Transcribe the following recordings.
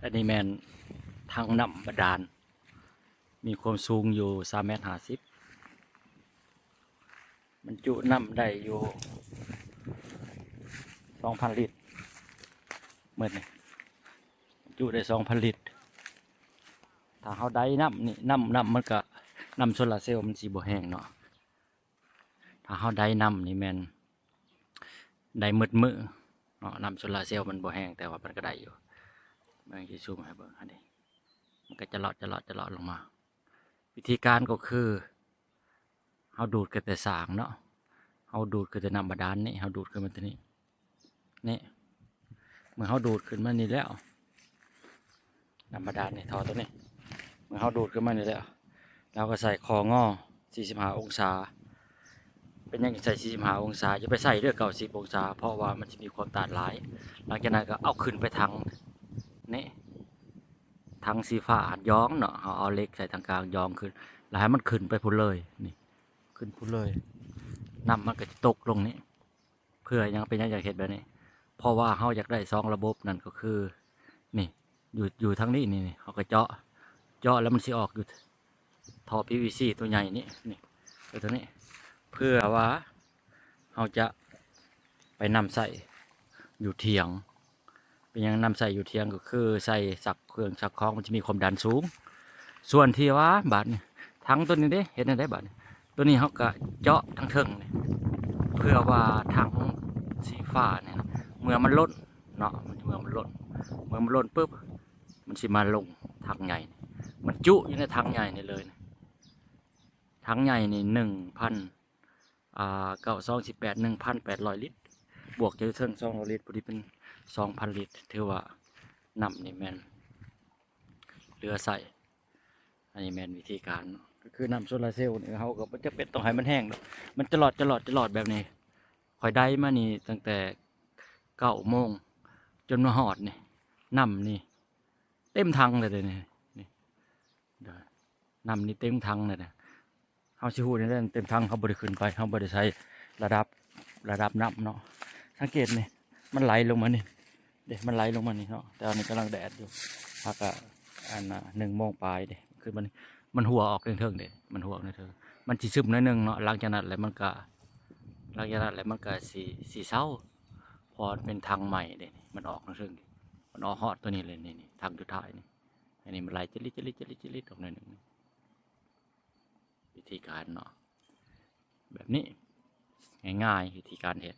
ອັນນີ້ແມ່ນຖັງນ້ຳບາດານ ມີຄວາມສູງຢູ່ສາມແມັດຫ້າສິບ ມັນຈຸນ້ຳໄດ້ຢູ່ສອງພັນລິດ ໝົດນີ້ ຈຸໄດ້ສອງພັນລິດ. ຖ້າເຮົາໄດນ້ຳນີ້ ນ້ຳ ນ້ຳມັນກະ ນ້ຳໂຊລາເຊວມັນຊິບໍ່ແຫ້ງເນາະ. ຖ້າເຮົາໄດນ້ຳນີ້ແມ່ນໄດ້ໝົດມື້ເນາະ. ນ້ຳໂຊລາເຊວມັນບໍ່ແຫ້ງ ແຕ່ວ່າມັນກະໄດ້ຢູ່. ເບິ່ງ ຊິຊູມໃຫ້ເບິ່ງຫັ້ນເດ ມັນກະຈະຫຼອດ ຈະຫຼອດ ຈະຫຼອດລົງມາ. ວິທີການກໍຄື ເຮົາດູດຂຶ້ນແຕ່ສາງເນາະ ເຮົາດູດຂຶ້ນແຕ່ນ້ຳບາດານນີ້ ເຮົາດູດຂຶ້ນມາຕົວນີ້ ນີ້ ເມື່ອເຮົາດູດຂຶ້ນມານີ້ແລ້ວ ນ້ຳບາດານນີ້ ທໍ່ຕົວນີ້ ເມື່ອເຮົາດູດຂຶ້ນມານີ້ແລ້ວ ເຮົາກໍໃສ່ຂໍ້ງໍສີ່ສິບຫ້າອົງສາ. ເປັນຫຍັງຈຶ່ງໃສ່ສີ່ສິບຫ້າອົງສາ? ຢ່າໄປໃສ່ເດີ້ເກົ້າສິບອົງສາ ເພາະວ່າມັນຊິມີຄວາມຕ້ານຫຼາຍ. ຫຼັງຈາກນັ້ນກໍເອົາຂຶ້ນໄປຖັງນີ້ ຖັງສີຟ້າຫັ້ນ ຢອງເນາະ ເຮົາເອົາເຫຼັກໃສ່ທາງກາງ ຢອງຂຶ້ນ ແລ້ວໃຫ້ມັນຂຶ້ນໄປພຸ້ນເລີຍ ນີ້ ຂຶ້ນພຸ້ນເລີຍ ນ້ຳມັນກໍຈະຕົກລົງນີ້. ເພື່ອຫຍັງ? ເປັນຫຍັງຢາກເຮັດແບບນີ້? ເພາະວ່າເຮົາຢາກໄດ້ສອງລະບົບ ນັ້ນກໍຄື ນີ້ ຢູ່ ຢູ່ທາງນີ້ ນີ້ ນີ້ ເຮົາກໍເຈາະ ເຈາະແລ້ວມັນຊິອອກຢູ່ທໍ່ພີວີຊີຕົວໃຫຍ່ນີ້ ນີ້ ຕົວນີ້ ເພື່ອວ່າເຮົາຈະໄປນຳໃຊ້ຢູ່ຖຽງ. ເປັນຫຍັງນຳໃຊ້ຢູ່ຖຽງ? ກໍຄືໃສ່ຊັກເຄື່ອງຊັກຂອງ ມັນຈະມີຄວາມດັນສູງ. ສ່ວນທີ່ວ່າບາດນີ້ ຖັງຕົວນີ້ເດ້ ເຮັດແນວໃດບາດນີ້? ຕົວນີ້ເຮົາກະເຈາະທາງເທິງນີ້ ເພື່ອວ່າຖັງສີຟ້ານີ້ນະ ເມື່ອມັນລົ້ນເນາະ ເມື່ອມັນລົ້ນ ເມື່ອມັນລົ້ນປຶບ ມັນຊິມາລົງຖັງໃຫຍ່ນີ້ ມັນຈຸຢູ່ໃນຖັງໃຫຍ່ນີ້ເລີຍ. ຖັງໃຫຍ່ນີ້ໜຶ່ງພັນ ອ່າ ເກົ້າສອງສິບແປດ ໜຶ່ງພັນແປດຮ້ອຍລິດ ບວກຈາກເທິງສອງຮ້ອຍລິດ ພໍດີເປັນສອງພັນລິດ. ຖືວ່ານ້ຳນີ້ແມ່ນເຫຼືອໃຊ້. ອັນນີ້ແມ່ນວິທີການເນາະ ກໍຄືນ້ຳໂຊລາເຊວນີ້ ເຮົາກໍບໍ່ຈຳເປັນຕ້ອງໃຫ້ມັນແຫ້ງດອກ ມັນຈະຫຼອດ ຈະຫຼອດ ຈະຫຼອດແບບນີ້. ຂ້ອຍໄດມານີ້ຕັ້ງແຕ່ເກົ້າໂມງ ຈົນມາຮອດນີ້ ນ້ຳນີ້ເຕັມຖັງແລ້ວເດ້ນີ້ ນີ້ ນ້ຳນີ້ເຕັມຖັງແລ້ວເດ້. ເຮົາຊິຮູ້ແນວໃດເຕັມຖັງ? ເຮົາບໍ່ໄດ້ຂຶ້ນໄປ ເຮົາບໍ່ໄດ້ໃສ່ລະດັບ ລະດັບນ້ຳເນາະ. ສັງເກດນີ້ ມັນໄຫຼລົງມານີ້ເດ້ ມັນໄຫຼລົງມານີ້ເນາະ. ແຕ່ວ່ານີ້ກຳລັງແດດຢູ່ ຫາກະ ອັນນ່າ ໜຶ່ງໂມງປາຍເດ້ ຂຶ້ນມານີ້ ມັນຮົ່ວອອກເທິງໆເດ້ ມັນຮົ່ວອອກເທິງໆ ມັນຊິຊຶມໜ້ອຍໜຶ່ງເນາະ. ຫຼັງຈາກນັ້ນແລ້ວມັນກະ ຫຼັງຈາກນັ້ນແລ້ວມັນກະຊິ ຊິເຊົາ ເພາະມັນເປັນຖັງໃໝ່ເດ້ ມັນອອກເທິງໆ ມັນອອກຮອດຕົວນີ້ເລີຍ ນີ້ ນີ້ ຖັງສຸດທ້າຍນີ້. ອັນນີ້ມັນໄຫຼຈະລິດ ຈະລິດ ຈະລິດ ຈະລິດອອກໜ້ອຍໜຶ່ງ. ວິທີການເນາະ ແບບນີ້ ງ່າຍໆ ວິທີການເຮັດ.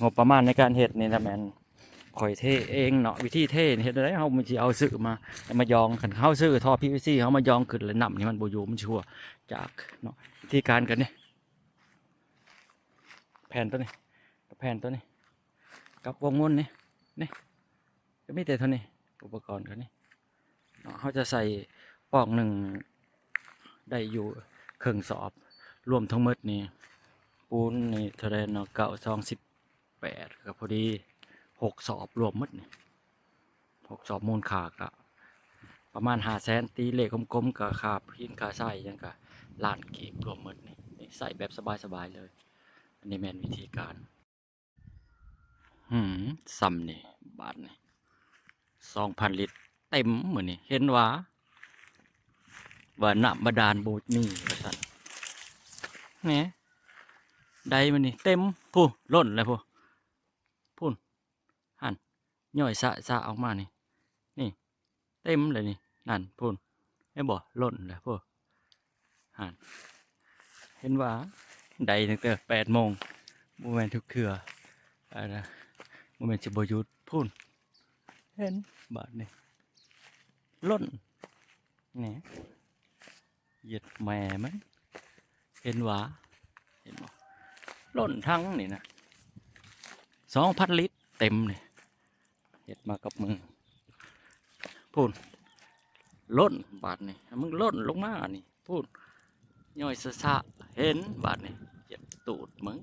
ງົບປະມານໃນການເຮັດນີ້ນະ ແມ່ນຂ້ອຍເທເອງເນາະ. ວິທີເທນີ້ເຮັດແນວໃດ? ເຮົາມັນຊິເອົາຊື້ມາ ມາຢອງ. ຄັນເຮົາຊື້ທໍ່ພີວີຊີ ເຮົາມາຢອງຂຶ້ນ ແລ້ວນ້ຳນີ້ມັນບໍ່ຢູ່ ມັນຊິຮົ່ວຈາກເນາະ. ວິທີການກໍນີ້ ແຜ່ນຕົວນີ້ ແຜ່ນຕົວນີ້ ກັບວົງວົນນີ້ ນີ້ ກໍມີແຕ່ເທົ່ານີ້ ອຸປະກອນກໍນີ້ເນາະ. ເຮົາຈະໃສ່ປອກໜຶ່ງໄດ້ຢູ່ເຄິ່ງສອບ ລວມທັງໝົດນີ້ ປູນນີ້ເທົ່າໃດເນາະ ເກົ້າ ສອງ ສິບແປດ ກໍພໍດີຫົກສອບ ລວມໝົດນີ້ຫົກສອບ ມູນຄ່າກໍປະມານຫ້າແສນ ຕີເລກກົມໆ ກໍຄ່າຫີນຄ່າຊາຍຫຍັງກໍລ້ານກີບ ລວມໝົດນີ້ ນີ້ໃຊ້ແບບສະບາຍໆເລີຍ. ອັນນີ້ແມ່ນວິທີການ. ຫືມ ສ່ຳນີ້ ບາດນີ້ ສອງພັນລິດເຕັມມື້ນີ້ ເຫັນວ່າ ວ່ານ້ຳບາດານບໍ່ມີວ່າຊັ້ນ. ແໜ ໄດມື້ນີ້ເຕັມ ພຸ້ນ ລົ້ນແລ້ວພຸ້ນ ພຸ້ນ ຫັ້ນ ຍ້ອຍສະໆອອກມານີ້ ນີ້ ເຕັມເລີຍນີ້ ນັ້ນ ພຸ້ນ ເຫັນບໍ່ ລົ້ນແລ້ວພຸ້ນ ຫັ້ນ ເຫັນວ່າໄດ້ຕັ້ງແຕ່ແປດໂມງ ບໍ່ແມ່ນທຸກເທື່ອ ອັນນະ ບໍ່ແມ່ນຊິບໍ່ຢຸດ ພຸ້ນ ເຫັນ ບາດນີ້ ລົ້ນ ແໜ ເຢັດແມ່ມັນ ເຫັນຫວາ ເຫັນບໍ່ ລົ້ນຖັງນີ້ນະ ສອງພັນລິດເຕັມນີ້ ເຮັດມາກັບມື ພຸ້ນ ລົ້ນ ບາດນີ້ ໃຫ້ມຶງລົ້ນລົງມານີ້ ພຸ້ນ ຍ້ອຍສະໆ ເຫັນ ບາດນີ້ ເຈັບຕູດມຶງ